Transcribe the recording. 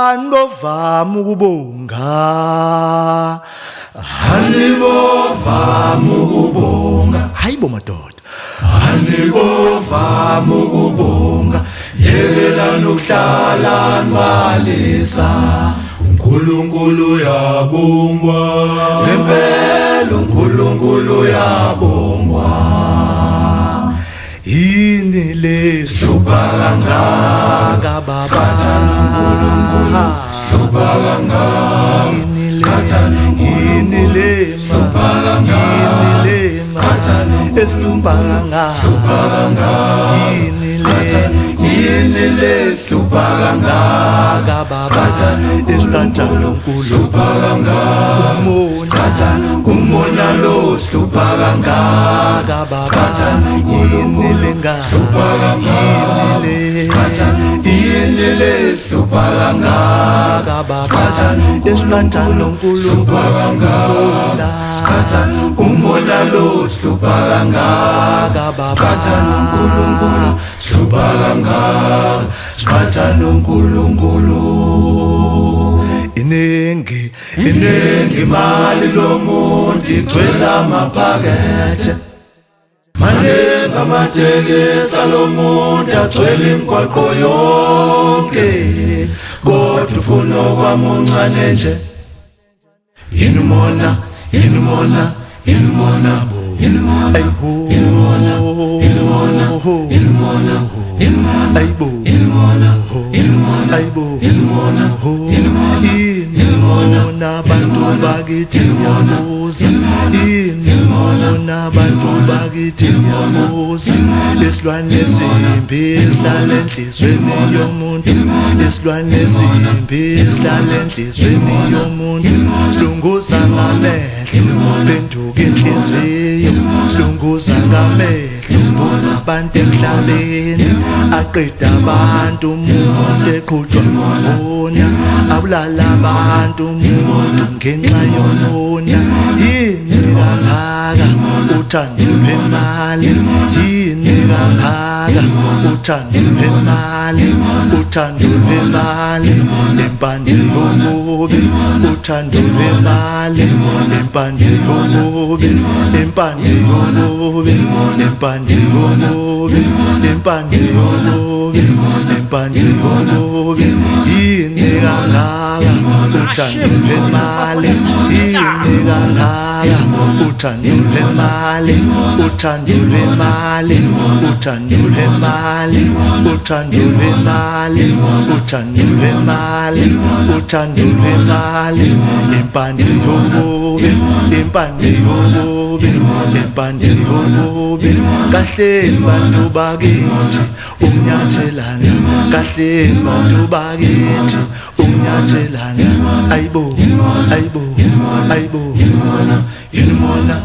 Hanibovama ukubonga, hanibovama ukubonga. Hayibo madoda, hanibovama ukubonga. Yekelani ukuhlala nibalisa, uNkulunkulu uyabongwa ngempela, uNkulunkulu uyabongwa. Yini le sihlupha kangaka baba? uNkulunkulu sihlupha kangaka, yini le sihlupha kangaka, yini le esihlupha kangaka, yini le, yini le sihlupha kangaka baba? Esiqatha noNkulunkulu, umona, umona lo sihlupha kangaka baba? Yini le sihlupha kangaka, yini le sihlupha kangaka baba? Esiqatha noNkulunkulu, umona lo sihlupha kangaka baba? noNkulunkulu sihlupha kangaka, siqhatha noNkulunkulu. Iningi, iningi imali lomuntu, igcwele amaphakethe. Maningi amatekisi alomuntu, agcwele imigwaqo yonke, kodwa ufuna okwamuncane nje. Yini umona? Yini umona? Yini umona? Yini umona? Yini umona? Yini umona? Yini umona? Yini umona? Ayibo, yini umona? Yini umona? Ayibo, yini umona? Yini umona? Yini umona? Abantu bakithi ngiyabuza, yini umona? Abantu bakithi ngiyabuza, isilwane simbi sihlala enhlizweni yomuntu, isilwane simbi sihlala enhlizweni yomuntu. Silunguza ngamehlo, phenduka inhliziyo, silunguza ngamehlo, mbona abantu emhlabeni, aqeda abantu umuntu eqhutshwa ngumona, abulala abantu umuntu ngenxa yomona. Yini kangaka uthando lwemali? Yini kangaka uthando lwemali? Uthando lwemali empande yobubi, uthando lwemali empande yobubi, empande yobubi, empande yobubi, empande yobubi, empande yobubi. Yini kangaka uthando lwemali? Yini kangaka uthando lwemali? Uthando lwemali, uthando lwemali, uthando lwemali, uthando lwemali, uthando lwemali impande yobubi, impande yobubi, impande yobubi. Kahleni bantu bakithi ukunyathelana, kahleni bantu bakithi ukunyathelana. Ayibo, ayibo, ayibo, yini umona?